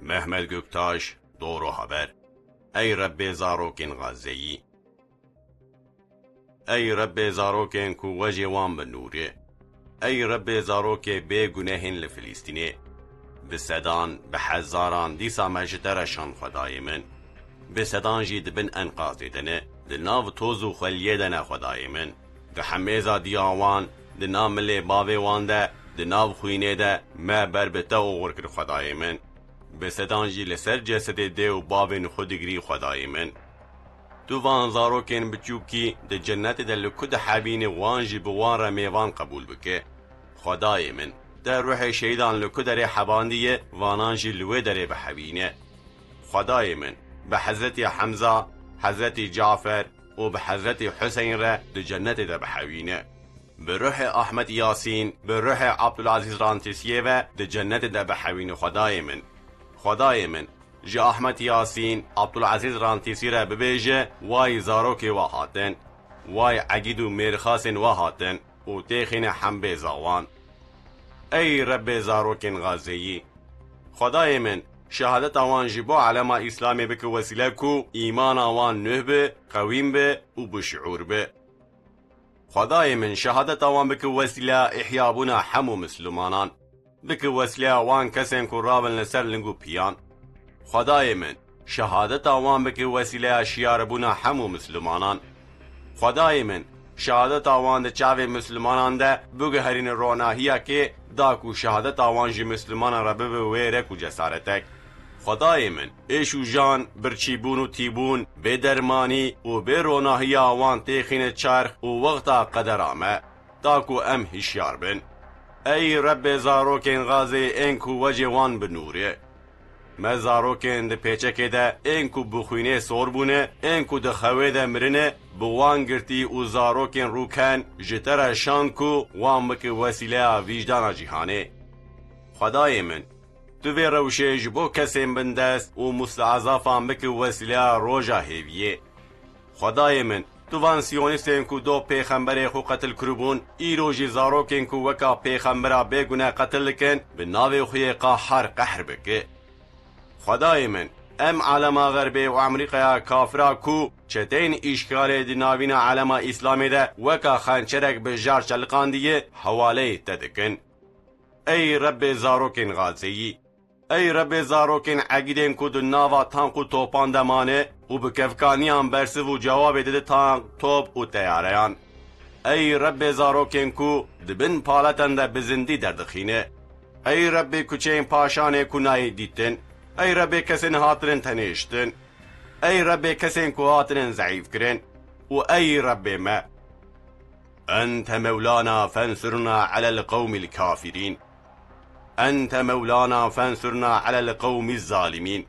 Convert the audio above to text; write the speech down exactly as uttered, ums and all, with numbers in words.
Mehmet Göktaş, Doğru Haber. Ey Rebbê zarokên Gazeyî. Ey Rebbê zarokên ku wejê wan bi nûrê. Ey Rebbê zarokê bê gunehên li Filîstînê. Bi sedan, bi hezaran dîsa me ji te re şand Xwedayê min. Bi sedan jî di bin enqazê de ne, di nav toz û xweliyê de ne Xwedayê min. Di hemêza diya wan, di nav milê bavê wan de, di nav xwînê de me ber bi te oxir kir Xwedayê min. Bi sedan jî li ser cesedê dê û bavên xwe digirî Xwedayê min. Tu van zarokên biçûkî di cennetê de li ku dihevînî wan jî bi wan re mêvan qebûl bike. Xwedayê min, te ruhê şehîdan li ku derê hebandiye, vanan jî li wê derê bihevîne. Xwedayê min, bi Hezretî Hemza, Hezretî Cafer û bi Hezretî Huseyn re di cennetê de bihewîne. Bi ruhê Ahmet Yasîn, bi ruhê Abdulazîz Rantisiyê ve di cennetê de bihewîne Xwedayê min. Xwedayê min, ji Ahmet Yasîn, Abdulazîz Rantisî re bibêje, way zarokê we hatin, way egîd û mêrxasên we hatin û têxîne hembêza wan. Ey Rebbê zarokên Gazeyî! Xwedayê min, şehadeta wan ji bo elema Îslamê bike wesîle ku îmana wan nuh be, qewîm be û bi şiûr be. Xwedayê min, şehadeta wan bike wesîleya îhyabûna hemû mislimanan. Bike wesîleya wan kesên ku rabin li ser ling û piyan. Xwedayê min, şehadeta wan bike wesîleya şiyarbûna hemû mislimanan. Xwedayê min, şehadeta wan di çavê mislimanan de biguherîne ronahiyekê, da ku şehadeta wan ji mislimanan re bibe wêrek û cesaretek. Xwedayê min, êş û jan, birçîbûn û tîbûn, bêdermanî û bêronahiya wan têxîne çerx û wexta qedera me, ta ku em hişyar bin. Ey Rebbê zarokên Gazê ên ku wecê wan bi nûr e. Me zarokên di pêçekê de ên ku bi xwînê sor bûne, ên ku di xewê de mirine, bi wan girtî û zarokên rûken ji te re şand ku wan bike wesîleya vîjdana cîhanê. Xwedayê min, tu vê rewşê ji bo kesên bindest û mustezafan bike wesîleya roja hêviyê. Xwedayê min, tu van siyonîstên ku do pêxemberê xwe qetil kiribûn, îro jî zarokên ku weka pêxembera bêgune qetil dikin, bi navê xwe yê qahar qehr bike. Xwedayê min, em alema Xerbê û Amerîkaya kafira ku çeteyên îşgalê di navîna alema Îslamê de weka xençerek bi jar çeliqandiye, hewaleyê te dikin. Ey Rebbê zarokên Gazeyî! Ey Rebbê zarokên egîdên ku di nava tank û topan de mane û bi kevkaniyan bersiv û cewabê dide tank, top û teyareyan. Ey Rebbê zarokên ku di bin paletan de bi zindî derdixîne. Ey Rebbê kuçeyên paşanê ku nayê dîtin. Ey Rebbê kesên hatinin tenêştin. Ey Rebbê kesên ku hatinin zeîfkirin. Û ey Rebbê me. Ente mewlana fensurna alel qewmil kafirîn. Ente mewlana fensurna alel qewmiz zalimîn.